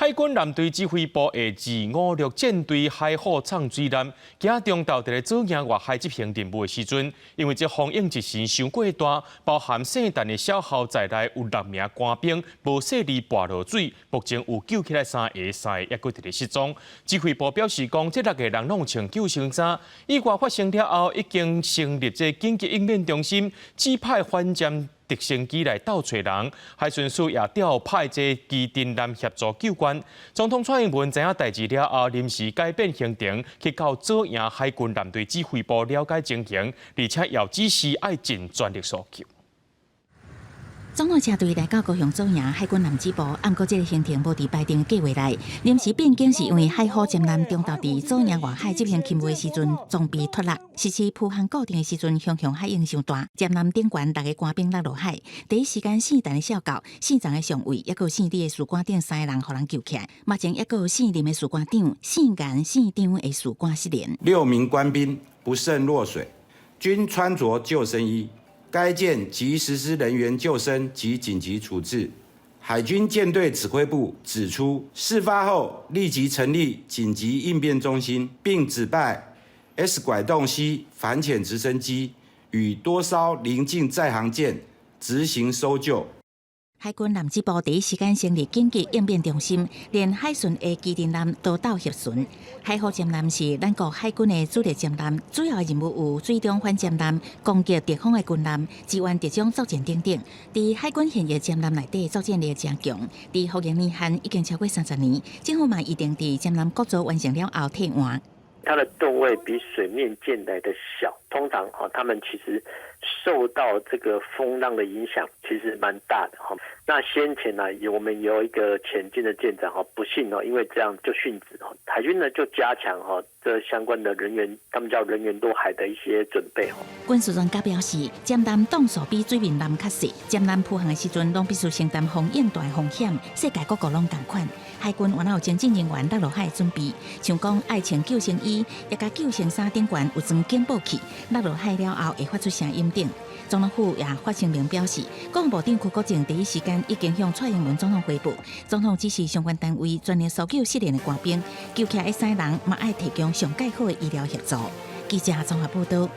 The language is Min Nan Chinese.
海軍艦隊指揮部的256戰隊海虎藏水艦，今仔中晝佇咧左營外海執行任務的時陣，因為這風湧一時傷過大，包含姓陳的少校在內有六名官兵無細膩跋落水，目前有救起來三个，三个猶閣佇咧失蹤。指揮部表示講，這六个人攏有穿救生衫。意外發生了後，已經成立這緊急應變中心，指派反潛直升機來鬥揣人，海巡署也調派這旗津艦協助救援。總統蔡英文知影代誌了後，臨時改變行程，去到左營海軍艦隊指揮部了解情形，而且又指示愛盡全力搜救。總統車隊來到高雄左營海軍南指部，毋過這个行程無佇排定計劃內，臨時變更是因為海虎潛艦中晝佇左營外海執行勤務的時陣，裝備脫落，實施浮航固定的時陣，向向海湧傷大，潛艦頂懸六个官兵落落海，第一時間姓陳的少校、姓張的上尉，猶閣有姓李的士官長三个人予人救起來，目前猶閣有姓林的士官長、姓顏、姓張的士官失聯。六名官兵不慎落水，均穿著救生衣。該艦即實施人員救生及緊急處置。海軍艦隊指揮部指出，事發後立即成立緊急應變中心，並指派 S 拐洞 C 反潛直升機與多艘鄰近在航艦執行搜救。海軍南指部第一時間成立緊急應變中心，連海巡的旗津艦都到協巡。海虎潛艦是咱國海軍的主力潛艦，主要的任務有水中反潛艦、攻擊敵方的軍艦、支援特種作戰等等。佇海軍現役潛艦內底作戰力誠強，佇服役年限已經超過30年，政府嘛預定佇潛艦國造完成了後替換。它的噸位比水面艦來的小，通常哈，他們其實受到這個風浪的影響，其實蠻大的哈。那先前呢，我們有一個潛艦的艦長哈，不幸哦，因為這樣就殉職哈。海軍呢就加強哈這相關的人員，他們叫人員落海的一些準備哈。軍事專家表示，潛艦檔數比水面艦較細，潛艦浮航的時陣攏必須承擔風湧大的風險，世界各國攏仝款。海軍原來有精進人員落落海準備，像講愛穿救生衣，也共救生衫頂懸有裝警報器，落落海了後會發出聲音等。總統府也發聲明表示，國防部長邱國正第一時間已經向蔡英文總統匯報，總統指示相關單位全力搜救失聯的官兵，救起來的三人嘛愛提供上蓋好的醫療協助。記者綜合報道。